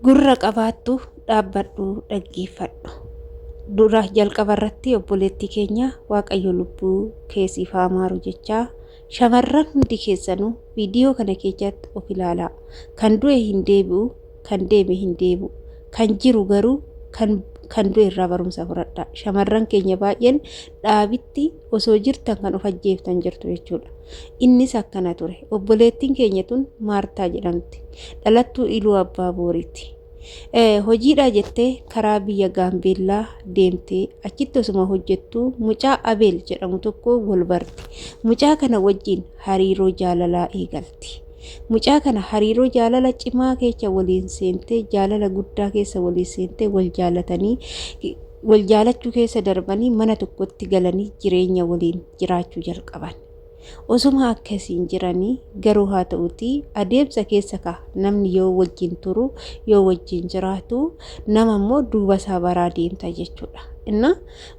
Gurra qabaattu dhaabbadhuu dhaggeeffadhu. Dura jalqaba irratti obboleettii keenya Waaqayyo lubbuu kee siif haa maaru jechaa shamarran hundi keessanuu viidiyoo kana keessatti of ilaalaa. Kan du'e hin deebi'u, kan deeme hin deebi'u. Kan jiru garuu kan kan du'e irraa barumsa fudhadhaa. Shamarran keenya baay'een dhaabitti osoo jirtan kan of ajjeeftan jirtu jechuudha. Innis akkana ture. Obboleettiin keenya tun Maartaa jedhamti. Dhalattuu Iluu Abbaa Booriiti. Hojiidhaa jettee karaa biyya Gaambeellaa deemtee achitti osuma hojjettuu mucaa Abeel jedhamu tokko wal barti. Mucaa kana wajjin hariiroo jaalalaa eegalti. Mucaa kana hariiroo jaalala cimaa keessa waliin seentee jaalala guddaa keessa waliin seentee wal jaalatanii wal jaalachuu keessa darbanii mana tokkotti galanii jireenya waliin jiraachuu jalqaban. Osuma akkasiin jiranii garuu haa ta'utii adeemsa keessa ka namni yoo wajjin turu yoo wajjin jiraatu nama immoo duuba isaa baraa deemta jechuudha. Inna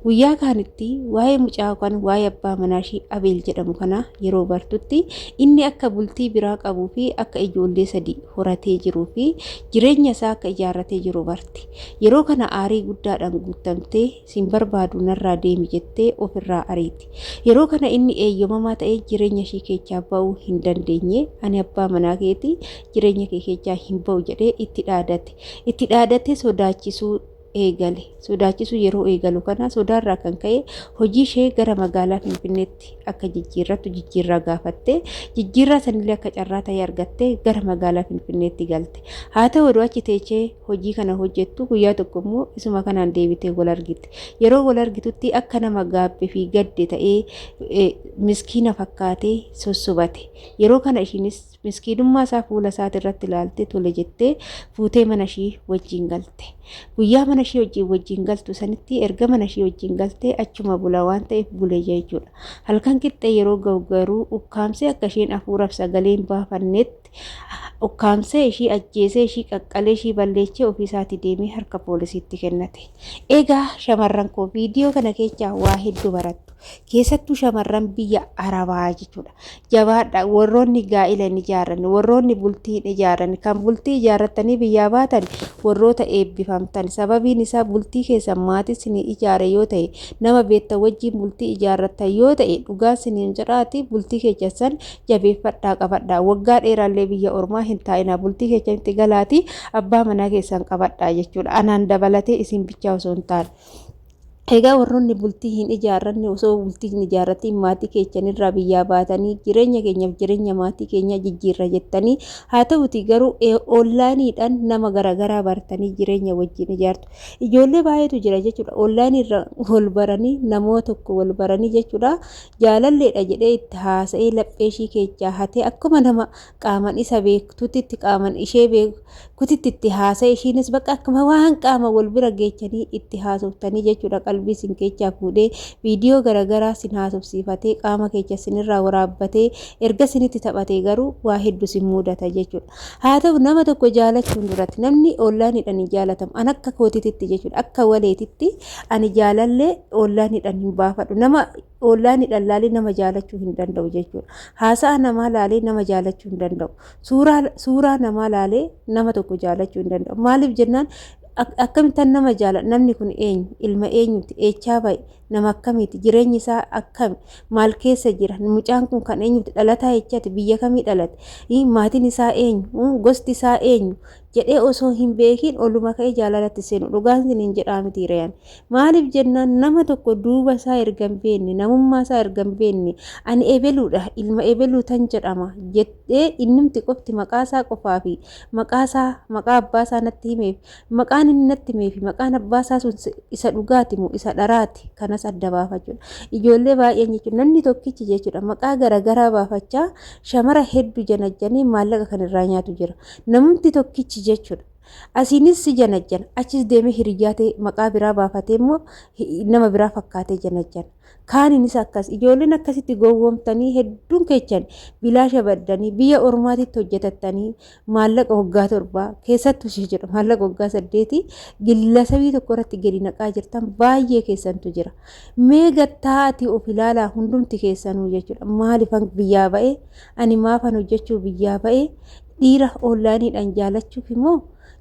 guyyaa kaanitti waa'ee mucaa kan waa'ee abbaa manaa ishii Abeel jedhamu kana yeroo bartutti inni akka bultii biraa qabuu fi akka ijoollee sadii horatee jiruu fi jireenya isaa akka ijaarratee jiru barti. Yeroo kana aarii guddaadhaan guutamtee sin barbaadu narraa deemi jettee ofirraa ariiti. Yeroo kana inni eeyyamamaa ta'ee jireenya ishii keechaa ba'uu hin dandeenye. Ani abbaa manaa keeti jireenya kee keechaa hin ba'u jedhee itti dhaadate. Itti dhaadatee sodaachisuu eegale. Sodaachisuu yeroo eegalu kana sodaarraa kan ka'e hojii ishee gara magaalaa Finfinneetti akka jijjiirrattu jijjiirraa gaafatte. Jijjiirraa sanillee akka carraa ta'ee argattee gara magaalaa Finfinneetti galte. Haa ta'u odoo achi teechee hojii kana hojjettu guyyaa tokko immoo isuma kanaan deebitee wal argite. Yeroo wal argitutti akka nama gaabbe fi gadde ta'ee miskiina fakkaatee sossobate. Yeroo kana ishiinis miskiinummaa isaa fuula isaati irratti ilaaltee tole jettee fuutee mana ishii wajjin galte. Guyyaa mana ishii wajjin galtu sanitti erga mana ishii wajjin galtee achuma bula waan ta'eef bule jechuudha. Halkan qixxee yeroo ga'u garuu ukkaamsee akka isheen hafuuraaf sagalee hin baafannetti ukkaamsee ishii ajjeesee ishii qaqqalee ishii balleechee ofii isaatii deemee harka poolisiitti kennate. Egaa shamarran koo viidiyoo kana keessaa waa hedduu barattu. Keessattuu shamarran biyya Arabaa jechuudha. Jabaadha warroonni gaa'ila hin ijaarranne, warroonni bultii hin ijaarranne, kan bultii ijaarrattanii biyyaa baatan warroota eebbifamtan. Sababiin isaa bultii keessan maatii isinii ijaare yoo ta'e, nama beektan wajjin bultii ijaarrattan yoo ta'e, dhugaa isiniin jedhaati bultii keessan san jabeeffadhaa qabadhaa. Waggaa dheeraallee biyya ormaa hin taa'inaa bultii keessanitti galaatii abbaa manaa keessan qabadhaa jechuudha. Anaan dabalatee isin bichaa osoo hin taane. Egaa warroonni bultii hin ijaarranne osoo bultii hin ijaarratiin maatii keessanirraa biyyaa baatanii jireenya keenyaaf jireenya maatii keenyaa jijjiirra jettanii haa ta'uti garuu onlaayiniidhaan nama garaagaraa bartanii jireenya wajjin ijaartu. Ijoollee baay'eetu jira jechuudha. Onlaayiniirra wal baranii namoota tokko wal baranii jechuudha. Jaalalleedha jedhee itti haasa'ee laphee ishii keessaa hatee akkuma nama qaaman isa beektutti itti qaaman ishee beekutitti itti haasa'e ishiinis bakka akkuma waan qaama wal bira geechanii itti haasoftanii jechuudha qalbii sin keechaa fuudhee viidiyoo garagaraa sin haasofsiifatee qaama keecha sinirraa waraabbatee erga sinitti taphatee garuu waa heddu sin mudata jechuudha. Haa ta'u nama tokko jaalachuun duratti namni ollaanidhaan hin jaalatamu an akka kootitti jechuudha akka waleetitti ani jaalallee ollaanidhaan hin baafadhu nama Ollaanidhaan laalee nama jaalachuu hin danda'u jechuudha. Haasa'a namaa laalee nama jaalachuu hin danda'u. Suuraa, suuraa namaa laalee nama tokko jaalachuu hin danda'u. Maaliif jennaan akkamittan nama jaala namni kun eenyu ilma eenyuti eechaa ba'e nama akkamiiti jireenyi isaa akkami maal keessa jira mucaan kun kan eenyuti dhalataa eechati biyya kamii dhalate maatiin isaa eenyu gosti isaa eenyu jedhee osoo hin beekiin oluma ka'ee jaalalatti seenu dhugaan siniin jedhaa miti re'an maaliif jennaan nama tokko duuba isaa erga hin beekne namummaa isaa erga hin beekne ani ebeluudha ilma ebeluu tan jedhama jedhee innumti qofti maqaa isaa qofaa fi maqaa isaa maqaa abbaa isaa natti himeef maqaan inni natti himee fi maqaan abbaa isaa sun isa dhugaati moo isa dharaati kanas adda baafachuudha ijoollee baay'een jechuudha namni tokkichi jechuudha maqaa garaagaraa baafachaa shamara hedduu janajjanii maallaqa kan irraa nyaatu jira. Namumti tokkichi jechuudha. Asiinis si janajjana, achis deemee hiriyyaa ta'e maqaa biraa baafatee immoo nama biraa fakkaatee janajjana. Kaaniinis akkas ijoolleen akkasitti gowwoomtanii hedduun keechan bilaasha baddanii biyya ormaatitti hojjetattanii maallaqa waggaa torbaa keessattuu jechuudha maallaqa waggaa saddeetii gillasabii tokko irratti gadi naqaa jirtan baay'ee keessantu jira. Mee gatta'aatii of ilaalaa hundumti keessanuu jechuudha. Maalifan biyyaa ba'e? Ani maafan hojjechuu biyyaa ba'e? Dhiira onlaayiniidhaan jaalachuuf immoo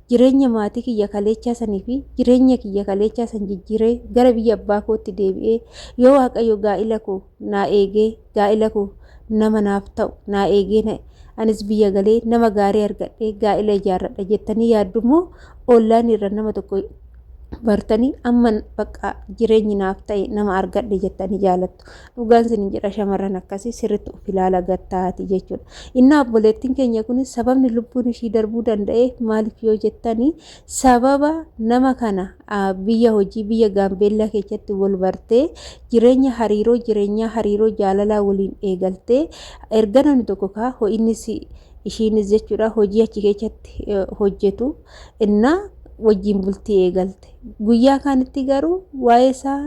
Jireenya maatii kiyya kaleechaa sanii fi jireenya kiyya kaleechaa san jijjiiree gara biyya abbaa kootti deebi'ee, yoo Waaqayyo gaa'ila koo naa eegee, gaa'ila koo nama naaf ta'u naa eegee, anis biyya galee nama gaarii argadhee gaa'ila ijaarradha jettanii yaaddu immoo ollaan irra nama tokko bartanii amma bakka jireenyi naaf ta'e nama argadhe jettanii jaalattu? Dhugaan isin jedha, shamarran akkasii sirriitti of ilaala gattaati jechuudha. Innaa obboleettiin keenya kunis sababni lubbuun ishii darbuu danda'e maaliif yoo jettanii, sababa nama kana biyya hojii biyya Gaambeellaa keessatti wal bartee, jireenya hariiroo jireenyaa, hariiroo jaalalaa waliin eegaltee, erga namni tokko kaa innis ishiinis jechuudha hojii achi keessatti hojjetu, innaa wajjin bultii eegalte. Guyyaa kaanitti garuu waa'ee isaa,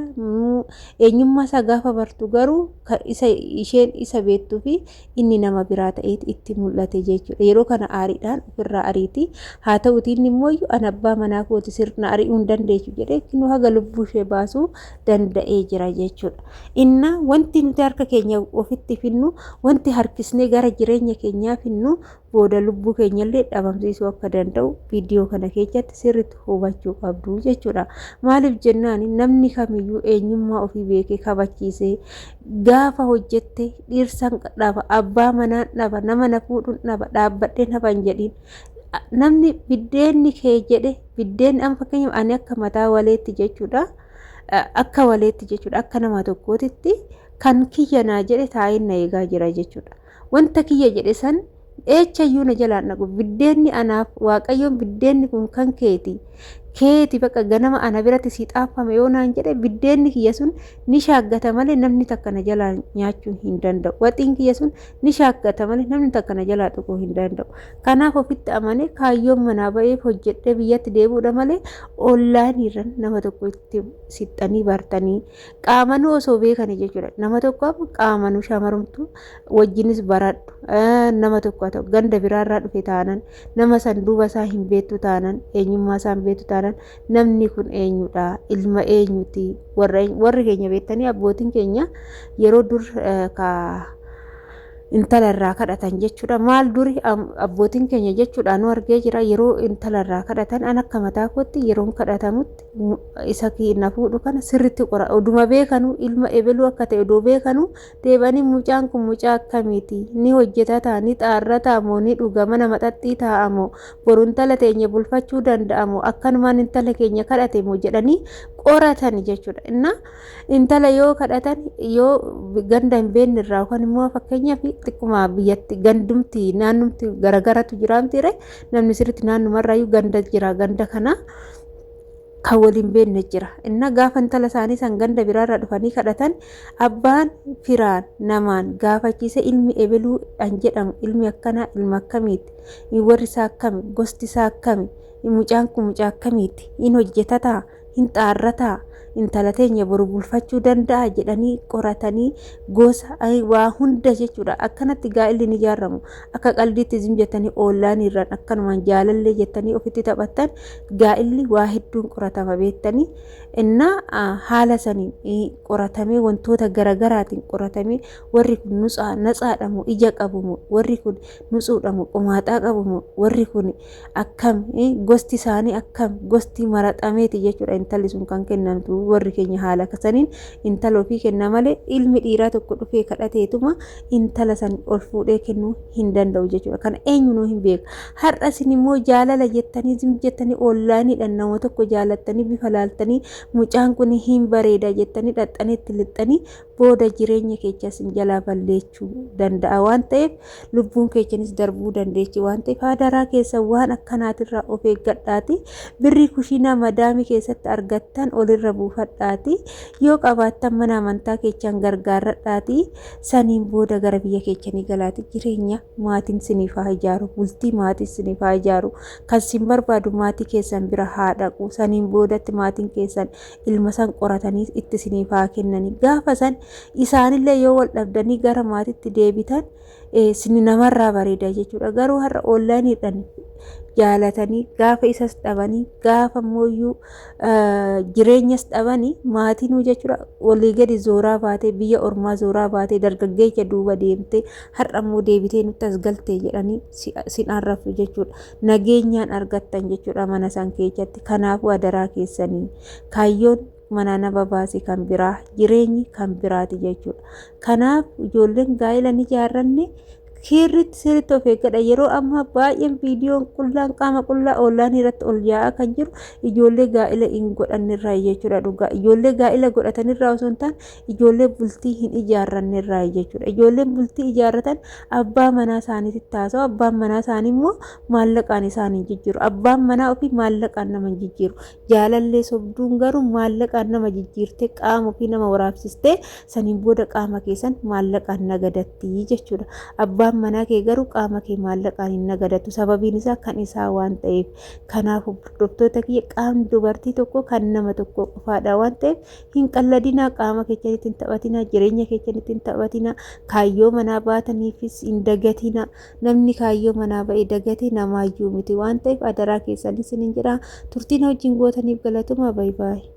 eenyummaa isaa gaafa bartu garuu isa isheen isa beektuu fi inni nama biraa ta'eet itti mul'ate jechuudha. Yeroo kana aariidhaan ofirraa ariiti. Haa ta'uti inni immoo an abbaa manaa kooti, sirna ari'uu hin dandeessu jedhee kinoo haga lubbuu ishee baasuu danda'ee jira jechuudha. Inna wanti nuti harka keenya ofitti finnu, wanti harkisnee gara jireenya keenyaa finnu, booda lubbuu keenyallee dhabamsiisuu akka danda'u viidiyoo kana keessatti sirriitti hubachuu qabdu jechuudha. Maaliif jennaan, namni kamiyyuu eenyummaa ofii beekee kabachiisee gaafa hojjette, dhiirsan dhaba, abbaa manaan dhaba, nama na fuudhuun dhaba, dhaabbadhee nafa hin jedhin. Namni biddeenni kee jedhe biddeen amma fakkeenyaaf ani akka mataa waleetti jechuudha. Akka waleetti jechuudha, akka nama tokkootitti kan kiyya naa jedhe taa'een na eegaa jira jechuudha. Wanta kiyya jedhe san eechayyuu na jalaan dhaqu. Biddeenni anaaf Waaqayyoon biddeenni kun kan keeti, keeti, bakka ganama ana biratti si xaafame yoo naan jedhe, biddeenni kiyya sun ni shaaggata malee namni takka na jalaa nyaachuu hin danda'u. Waxiin kiyya sun ni shaaggata malee namni takka na jalaa tuquu hin danda'u. Kanaaf ofitti amanee kaayyoon manaa ba'eef hojjedhee biyyatti deebi'uudha malee, onlaayiniirra nama tokko itti sixxanii bartanii qaamanuu osoo beekanii jechuudha. Nama tokko amma qaamanuu shamarumtu wajjinis baradhu, nama tokko haa ta'u ganda biraarraa dhufe taanan, nama san duuba isaa hin beektu taanan, eenyummaa isaa hin beektu taanan, namni kun eenyudha, ilma eenyuti, warri keenya beektanii, abbootiin keenya yeroo dur ka intala irraa kadhatan jechuudha. Maal duri abbootiin keenya jechuudha nu argee jira, yeroo intala irraa kadhatan, an akka mataa kootti yeroon kadhatamutti isa na fuudhu kana sirriitti qora. Oduma beekanuu, ilma ebeluu akka ta'e odoo beekanuu, deebanii mucaan kun mucaa akkamiiti? Ni hojjetataa? Ni xaarrataa moo ni dhuga? Mana maxaxxii taa'a moo? Boru intala teenya bulfachuu danda'a moo? Akkanumaan intala keenya kadhate moo jedhanii qoratan jechuudha. Innaa intala yoo kadhatan, yoo ganda hin beekne irraa yookaan immoo fakkeenyaaf xiqquma biyyatti gandumti naannumti garagaratu jiraamtiire, namni sirriitti naannumarraayyuu ganda jira, ganda kana kan waliin beekne jira. Inna gaafa intala isaanii san ganda biraarraa dhufanii kadhatan, abbaan firaan namaan gaafachiise, ilmi ebeluu an jedhamu ilmi akkanaa ilma akkamiiti? Warri isaa akkami? Gosti isaa akkami? Mucaan kun mucaa akkamiiti? Hin hojjetataa? Hin xaarrataa? Intala teenya boru bulfachuu danda'a jedhanii qoratanii, gosa waa hunda jechuudha. Akkanatti gaa'illi ni ijaaramu. Akka qaldiitti zim jettanii oonlaayiniirraan akkanumaan jaalallee jettanii ofitti taphattan, gaa'illi waa hedduun qoratama beektanii. Innaa haala saniin qoratamee, wantoota garagaraatiin qoratamee, warri kun nutsaa natsaadha moo ija qabu moo, warri kun nutsuudha moo qomaaxaa qabu moo, warri kun akkam, gosti isaanii akkam, gosti maraxameeti jechuudha intalli sun kan kennamtu. Warri keenya haala akkasaniin intala ofii kenna malee ilmi dhiiraa tokko dhufee kadhateetuma intala san ol fuudhee kennuu hin danda'u jechuudha. Kana eenyunuu hin beeku. Har'a isin immoo jaalala jettanii zim jettanii onlaayiniidhaan nama tokko jaalattanii, bifa laaltanii, mucaan kun hin bareeda jettanii dhaxxanii itti lixxanii, booda jireenya keessa isin jalaa balleechuu danda'a waan ta'eef, lubbuun keessanis darbuu dandeechi waan ta'eef, hadaraa keessa waan akkanaatirraa of eeggadhaati. Birrii kushiinaa madaamii keessatti argattan olirra buufadhaati, yoo qabaattan mana amantaa keechaan gargaarradhaati, saniin booda gara biyya keechanii galaati. Jireenya maatiin siniif haa ijaaru, bultii maatii siniif haa ijaaru, kan sin barbaadu maatii keessan bira haa dhaqu. Saniin boodatti maatiin keessan ilma san qoratanii itti isiniif haa kennani. Gaafa san isaanillee yoo wal dhabdanii gara maatitti deebitan isin namarraa bareeda jechuudha. Garuu har'a onlaayiniidhaan Jaalatanii gaafa isas dhabanii gaafa mooyyuu jireenyas dhabanii maatinuu jechuudha walii gadi zooraa baatee, biyya ormaa zooraa baatee, dargaggeessa duuba deemtee, har'a immoo deebitee nutti as galtee jedhanii sin arrabsu jechuudha. Nageenyaan argattan jechuudha mana san keessatti. Kanaafuu adaraa keessanii, kaayyoon mana nama baase kan biraa, jireenyi kan biraati jechuudha. Kanaaf ijoolleen gaa'ela ni ijaarranne sirriitti sirriitti of eeggadha. Yeroo ammaa baay'een viidiyoon qullaan qaama qullaa oonlaayinii irratti ol yaa'aa kan jiru ijoollee gaa'ela hin godhannerraa jechuudha dhugaa. Ijoollee gaa'ela godhatanirraa osoo hin taane ijoollee bultii hin ijaarrannerraa jechuudha. Ijoolleen bultii ijaarratan abbaa manaa isaaniitti haasa'u. Abbaan manaa isaanii immoo maallaqaan isaan hin jijjiiru. Abbaan manaa ofii maallaqaan nama hin jijjiiru. Jaalallee sobduun garuu maallaqaan nama jijjiirtee, qaama ofii nama waraabsistee, saniin booda qaama keessan maallaqaan nagadatti jechuudha. Abbaan manaa kee garuu qaama kee maallaqaan hin nagadatu. Sababiin isaa kan isaa waan ta'eef. Kanaaf hordoftoota kiyya, qaamni dubartii tokko kan nama tokko qofaadha waan ta'eef hin qalladinaa, qaama keessanitti hin taphatinaa, jireenya keessanitti hin taphatinaa, kaayyoo manaa baataniifis hin dagatinaa. Namni kaayyoo manaa ba'e dagate namaayyuu miti waan ta'eef adaraa keessan isiniin jedha. Turtiin wajjin gootaniif galatoomaa. Baay'ee baay'ee.